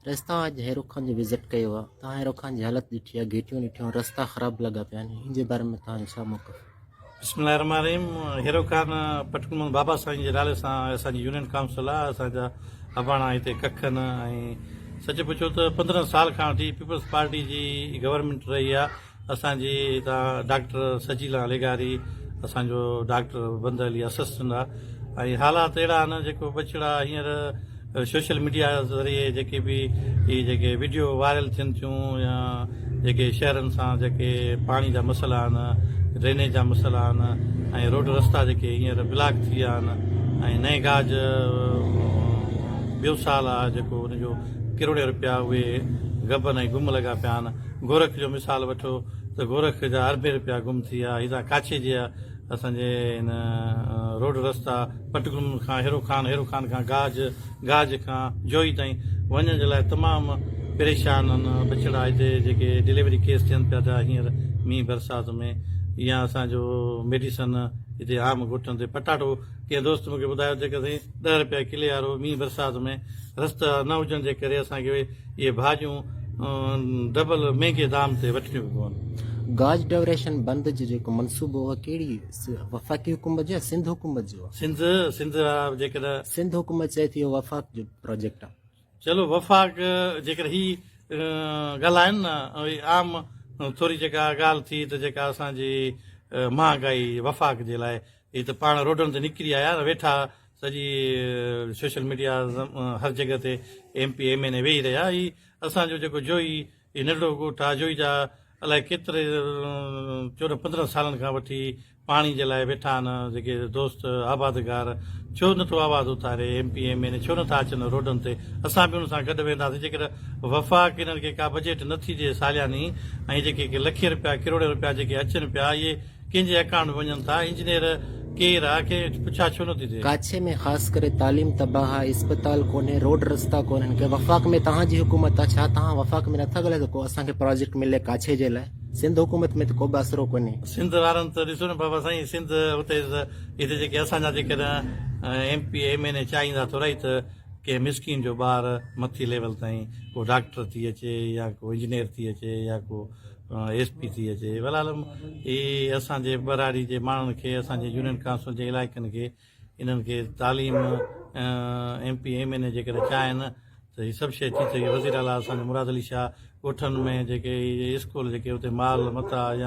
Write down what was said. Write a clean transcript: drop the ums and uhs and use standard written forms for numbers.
رئيس توهان اڄ هيرو خان جو وزٽ ڪيو آهي توهان هيرو خان جي حالت ڏٺي آهي گهٽيون ڏٺيون رستا خراب لڳا پيا آهن ان جي باري ۾ توهان جو ڇا موقف آهي؟ بسم الله الرحمن الرحيم هيرو خان پٽڪ محمد بابا سائين جي نالي سان اسان جي يونين ڪائونسل آهي اسان جا اباڻا هتي ڪکن ۽ سچ پڇو ته 15 سال کان وٺي پيپلز پارٽي جي گورنمينٽ رهي آهي اسان جي هتان ڊاڪٽر سجيلا لغاري اسان جو ڊاڪٽر بند علي اسسٽنٽ آ ۽ حالات اهڙا آهن جيڪو ٻچڙا هينئر سوشل ميڊيا ذريعي جيڪي به هي جيڪي وڊيو وائرل ٿين ٿيون يا جيڪي شهرن سان جيڪي پاڻي جا مسئلا آهن ڊرينيج جا مسئلا آهن ۽ روڊ رستا جيڪي هينئر بلاڪ ٿي ويا آهن ۽ نئين گاج ٻيو سال آ جيڪو ان جو ڪروڙين روپيا اهي غبن ۽ گم لڳا پيا آهن گورک جو مثال وٺو ته گورک جا اربين رپيا گم ٿي ويا، هتان ڪاڇي جي اسان جي هن روڊ رستا پٽگم کان هيرو خان، هيرو خان کان گاج، گاج کان جوهي تائين وڃڻ جي لاء تمام پريشان آهن ٻچڙا هتي جيڪي ڊليوري ڪيس ٿين پيا ٿا هينئر مينهن برسات ۾ يا اسان جو ميڊيسن هتي عام ڳوٺن تي پٽاٽو ڪنهن دوست مونکي ٻڌايو ته سائين 10 رپيا ڪلي وارو مينهن برسات ۾ رستا نه هجڻ جي ڪري اسان کي اهي ڀاڄيون ڊبل مهنگي دام تي وٺڻيون پيون پون. گاج ڊوريشن بند جو جيڪو منصوبو اهو ڪهڙي وفاقي حڪومت جو يا سنڌ حڪومت جو آهي؟ سنڌ سنڌ وارا جيڪڏهن. سنڌ حڪومت چئي ٿي اهو وفاق جو پراجيڪٽ آهي. چلو وفاق جيڪڏهن هي ڳالهائن نه عام ٿوري جيڪا ڳالهه ٿي ته جيڪا اسان جي مهانگائي وفاق جي لاء هي ته پاڻ روڊن تي نڪري آيا نه ويٺا سڄي سوشل ميڊيا هر جڳهه تي M P M N A ويهي رهيا هي اسان جو جيڪو جوئي هي ننڍڙو ڳوٺ آ جوئي جا الائي ڪيتري 14 15 سالن کان وٺي پاڻي جي لاء ويٺا آهن جيڪي دوست آبادگار ڇو نٿو آواز اٿاري M P M N A ڇو نٿا اچن روڊن تي اسان به ان سان گڏ وينداسين جيڪڏهن وفاق انهن کي ڪا بجيٽ نٿي ڏئي سالياني ۽ جيڪي لکين رپيا ڪروڙين رپيا جيڪي اچن پيا اهي ڪنهن جي اڪائونٽ ۾ وڃن ٿا انجنيئر ڪير آ ڪنهن پڇا ڇو نٿي ٿئي. ڪاڇي ۾ خاص ڪري تعليم تباهه آ اسپتال ڪونهي روڊ رستا ڪونهن ڪي وفاق ۾ توهان جي حڪومت آ ڇا توهان وفاق ۾ نٿا ڳالهايو ته ڪو اسان کي پراجيڪٽ ملي ڪاڇي جي لاء سنڌ حڪومت ۾ ته ڪو به آسرو ڪونهي. سنڌ وارن ته ڏسو نه بابا سائين سنڌ اتي هتي جيڪي اسان جا جيڪڏهن M P M N A چاهيندا ٿورائي ته ڪنهن مسڪين جو ٻار مٿي ليول تائين ڪو ڊاڪٽر ٿي اچي يا ڪو انجنيئر ٿي اچي يا ڪو ايس پي ٿي اچي بهرحال هي اسان جي ٻهراڙي جي ماڻهن کي اسان جي يونين ڪائونسل جي علائقن کي انهن کي تعليم ايم پي ايم اين اي جيڪڏهن چاهين ته هي سڀ شيء ٿي سگهي وزير اعليٰ اسان جو مراد علي شاهه ڳوٺن ۾ جيڪي اسڪول جيڪي اتي مال متاع يا.